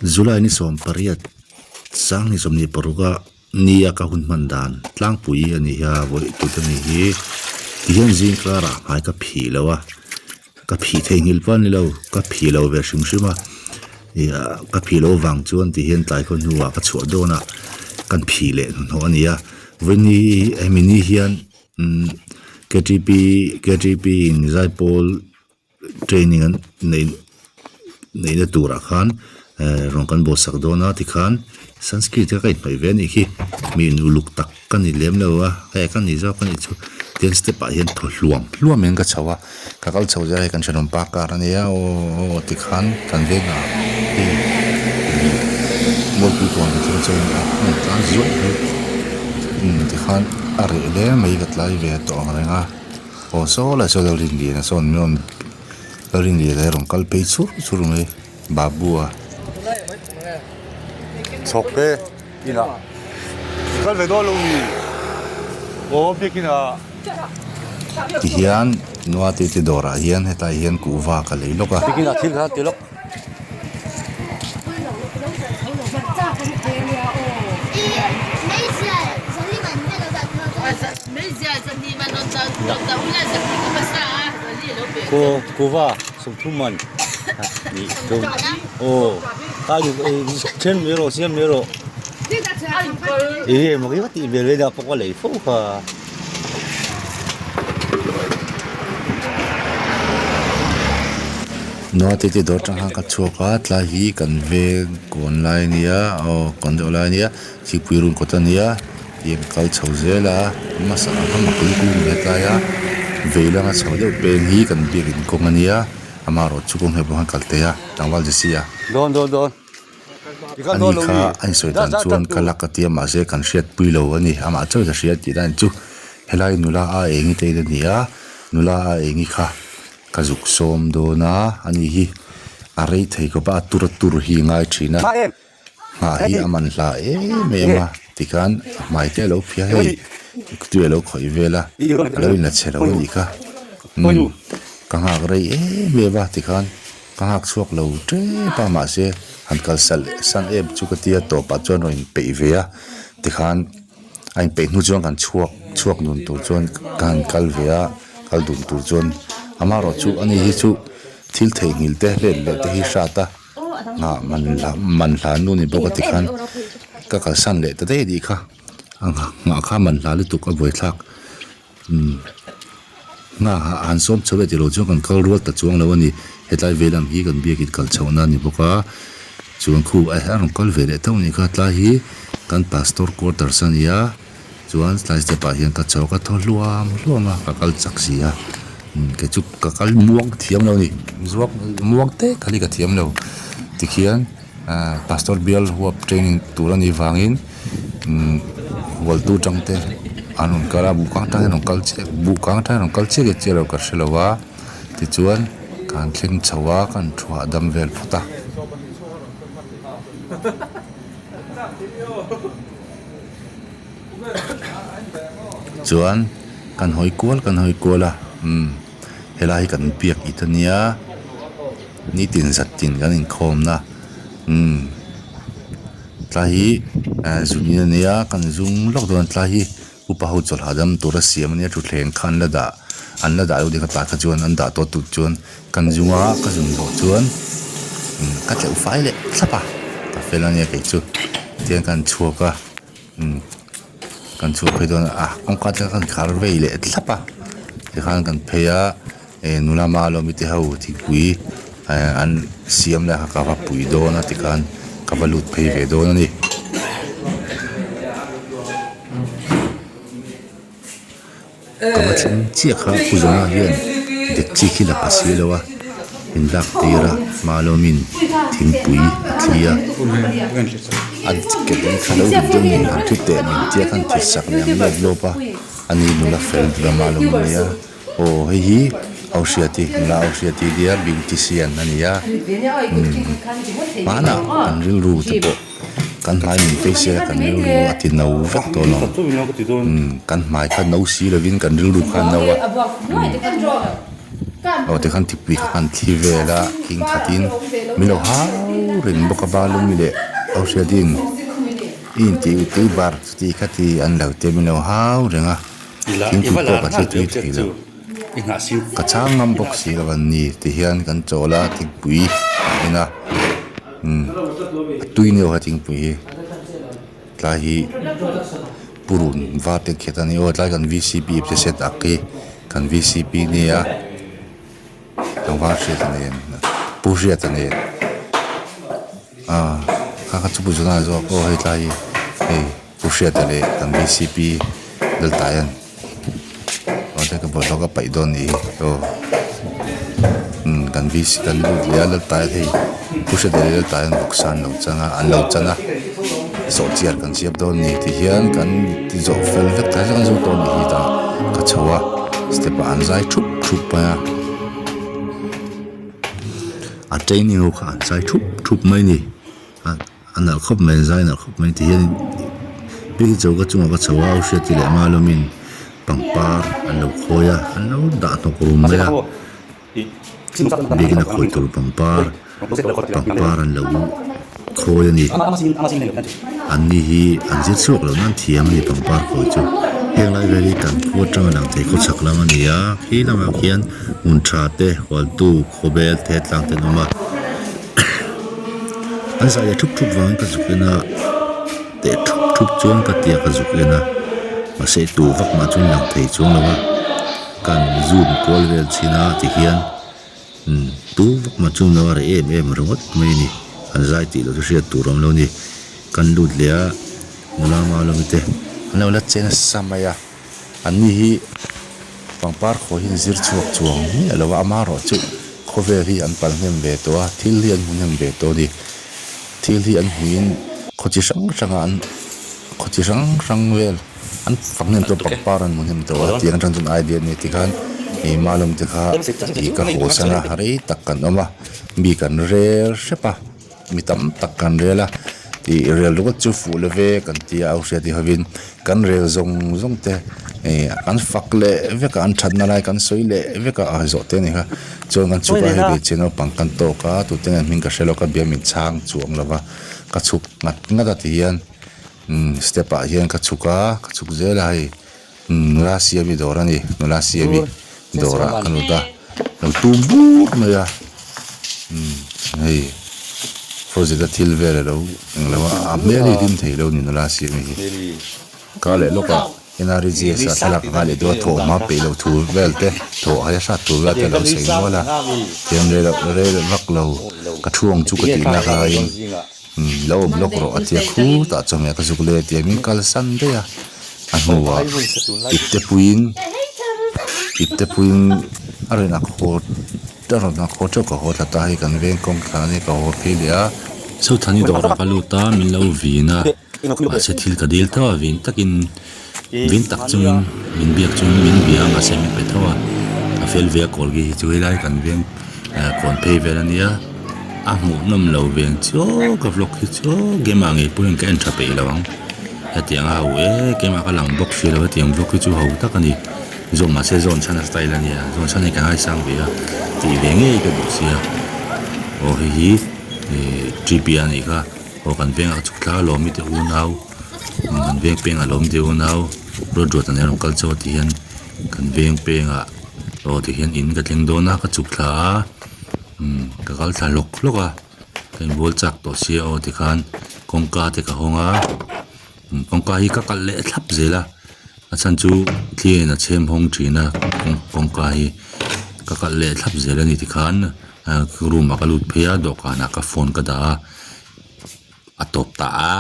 July ni 18 sang ni 26 a nia ka hun hman dan tlangpui a ni a vawi tut a ni hi tihian zing karah hmai ka phih lo a ka phih theihnghilh pawh a ni lo ka phih lo ve hrim hrim a ih ah ka phih loh vang chuan tihian tlai khaw hnuah ka chhuah dawn a kan phih leh hnuhnawh a ni a vawiin hemi ni hian umm ktp ktp in zaipawl training an neih neihna turah khan ehh rawn kan bawhsak dawn a tikhan sunscreen te kha ka inhnawih ve a nih khi mi in uluk tak ka ni lem lo a hei ka ni zawk a nih chu tin step ah hian thaw hluam hluam in ka chho a ka kal chho zel a hei kan thenawm pa car a nia aw aw tikhan kan vengah hei mualpui kawn kan thleng chuan a rawn tlan zuaih mai umm tikhan a reh hle mai ka tlai ve tawh ang reng a. Aw saw lai saw Lalrinliana sawn min rawn Lalrinliana hi a rawn kal phei chur chur mai Babu a. Chhawk te inah i kal ve dawn lo mi aw biakin ah. Tihian nua te te dawrah hian hetlai hian kuhva ka lei lawk a. Biakin ah thil kha ti lawk. Kuhva sawmthum man aw then mai rawh siam mai rawh ih emaw ka tih vel vel a pawh ka lei fo kha. Naute te dawr atang khan ka chhuak a tlai hi kan veng kawn lai a nia aw kawn deuh lai a nia thingpui run kawt a nia tiang ka kal chho zel a hmasa ang kha mak lutuk ve tlai a vei lama chho deuh peng hi kan biakin kawng a nia amaherawhchu kawng hmel pawh khan kal thei a tlangval je si a. Dawn dawn dawn. Ani kha a insawi dan chuan ka lak a tia mahse kan hriatpui lo a ni amah chauh in a hria tih dan chu helai nula a engi te in a ni a nula a engi kha ka zuk sawm dawn a ani hi a rei thei khawp a a tur a tur hi a ngai thin a nghah hi a man hla em em a tikhan a hmai te a lo phiah hei tui a lo khawih vel a a lo inla chhe lo a nih kha umm ka nghak rei em em a tikhan. Ka nghak chhuak lo tep a mahse han kal sal san em chu ka tia tawpah chuan rawn inpeih ve a tikhan a inpeih hnu chuan kan chhuak chhuak nun tur chuan ka han kal ve a kal dun tur chuan amaherawh chu ani hi chu thil theihnghilh te hlet leh te hi hrat a nghah man hla man hla nu ni bawk a tikhan ka kalsan leh ta daih a nih kha a nghah kha man hla lutuk a buaithlak. Umm nghah ah han sawm chho leh tilo chuan kan kal rual ta chuang lo a ni hetlai ve lam hi kan biakin kal chhoh na a ni bawk a chuan khu a rawn kal ve leh tho a nih kha tlai hi kan pastor quarters a ni a chuan tlai step ah hian ka chho ka thaw hluam hluam a ka kal chak si a umm kei chu ka kal muang thiam lo a ni zuak muang te kal hi ka thiam lo tikhian ahh pastor bial huap training tur a nih vangin umm hualtu tang te an rawn kal a buh kang atang hian an rawn kal chiah buh kang atang hian an rawn kal chiah nge chiah lo ka hre lo a tichuan ka han thleng chho a ka han thu hahdam vel phawt a. Chuan kan hawi kual kan hawi kual a umm helai hi kan biak it ania nitin zat tin kan inkhawm na umm. Tlai hi eh zun in ania kan zum lawk dawn a tlai hi upa ho chawlh hahdam tura siam ania thutthleng kha an la dah an la dah lo ding a tlai kha chuan an dah tawh tut chuan kan zum a ka zum zawh chuan umm ka tleuh fai leh thlap a ka fel ania kei chu tihian kan chhuak a umm kan chhuak phei dawn a kawngka te kha kan khar vei leh thlap a tikhan kan phei a. Eh nula hma lawmi te ho thingpui eh an siam lai kha ka va pui dawn a tikhan ka va lut phei ve dawn a ni. Ka va thleng chiah kha pu Zawna hian dekchi khi la pa si lo a min lak tir a hma lawmin thingpui a thli a a ke kha lo rit deuh nen an thu teh min tia khan thil sak leh ang lawp lawp a ani nula fel nula hma lawm a nia. Aw hei hi Auhriati nula Auhriati nia beautician a ni a umm hmanah kan rilru te pawh kan hmai min phei se kan rilru a ti no vek tawh lo umm kan hmai kha no si lovin kan rilru kha a no a umm. Aw tikhan thingpui kha kan thli vel a thing khatin min lo hau reng bawk a balumi leh aw hriatin i intih u tui bar chuti khati an lo tia min lo hau reng a thingpui pawh ka thli tui thei lo ka chhang ngam bawk si lo an ni tihian kan chawl a thingpui an en a umm a tui ni awk a thingpui hi. Tlai hi purun var te khet a ni aw tlai kan vcp te set ak hi kan vcp nia tlangval hriata nen pu hriata nen ah kha kha chu pu zuna zawk aw hei tlai hi hei pu hriata leh kan vcp laltaia'n. Aw te ka bawlhhlawh ka paih dawn nih hi aw umm kan VC kan lut leh a laltai hei pu hriata leh laltai an vawksa an lo chang a an lo chan a sawhchiar kan siam dawn ni ti hian kan ti zawh fel vek tlai zawng zawng tawh a nih hi tah ka chho a step ah an zai thup thup mai a a training ho kha an zai thup thup mai a ni. A nalh khawp mai zai nalh khawp mai tihian bik hi choka chungah ka chho a u hriati leh malawmin pangpar an lo khawi a an lo dah hnawk rum mai a biakin a khawi tur pangpar pangpar an lo khawi a ni an ni hi an zir chhuak lo nan thiam a ni pangpar khawi chu heng lai vel hi kan khua atanga lang thei khaw chhak lam a ni a khi lamah khian hmun tha te hualtu khawbel te tlang te an awm a. An zah leh thup thup vangin ka zuk en a teh thup thup chuan ka tia ka zuk en a mahse tu vak mah chuan lang thei chuang lo a kan zoom kual vel chhin a tihian umm tu vak mah chuan lo a reh em em ringawt mai a ni an zai tih loh chu hriat tur a awm lo a ni kan lut leh a nula malawmi te an lo la che nasa mai a. An ni hi pangpar khawi hi an zir chhuak chuang miah lo a, amaherawhchu khawvel hi an pal hnem ve tawh a, thil hi an hmu hnem ve tawh a ni. Thil hi an hmuin khaw chi hrang hrangah an khaw chi hrang hrang vel an fak hnem tawh a, pangpar an hmu hnem tawh a, tiang atang chuan idea an nei tikhan ih malawm te kha ih ka haw san a, rei tak kan awm a, mi kan rel hrep a. Mi tam tak kan rel a tih rel ringawt chu fuh lo ve kan ti a au hriat i hovin kan rel zawng zawng te ih an fak leh vek a an thatna lai kan sawi leh vek a a zawh te a ni kha chuan kan chhuk a hei hmeichhe naupang kan tawk a tute nen hming ka hre lo ka bia min chhang chuang lo va ka chhuk ngat ngat a ti hian umm step ah hian ka chhuk a ka chhuk zel a hei. Nula Siami dawr a ni, Nula Siami dawrah ka lut a, lo tum bur mai a, umm hei frozen a thil vel a lo eng lo a, a hmel hi hlim thei lo a ni Nula Siami hi. Ka leh lawkah NREGS ah thlalak a ngai leh deuh a, thawh hma peih loh thu vel te, thawh hai a hrat tur vel te a lo sawi nual a, thiam rei loh rei vak lo ka thu ang chu ka tih nak aiin. Umm lo awm lawk rawh a tia khutah chawhmeh ka zuk leh tia min kalsan daih a, a hnuah ipte puiin ipte puiin a rawn ak haw a rawn ak haw teuh ka haw thla ta hei kan veng kawng thla ania ka haw phei leh a. Chhothani dawrah ka lut a min lo vin a mahse thil ka dil tho a vin takin vin tak chungin min biak chungin min bia a mahse min pe tho a a fel ve a kawl gi hi chu helai kan veng kawn phei vel ania a hmuhnawm lo ve ang chiaw ka vlog hi chiaw keimah ngei pawhin ka en tha peih lo ang hetiang a ho e keimah ka lang bawk si lo hetiang vlog hi chu ho tak a ni zawn mahse zawn chhan a style ania zawn chhan hi ka ngaisang ve a tih ve ngei ka duh sia aw hei hi ih T P a nih kha aw kan vengah chhuk thla alawm i te unau. Kan veng pengah lo awm deuh a nau ruat ruat an rawn kal chauh a tihian kan veng pengah aw tihian in ka thleng dawn a ka chhuk thla a umm ka kal thla hlawk hlawk a ka inbual chak tawh sia aw tikhan kawngka te ka hawng a umm kawngka hi ka kalh leh thlap zel a a chhan chu thli in a chhem hawng thin a kawngka hi ka kalh leh thlap zel a ni tikhan room ah ka lut phei a dawhkanah ka phone ka dah a a tawp ta a.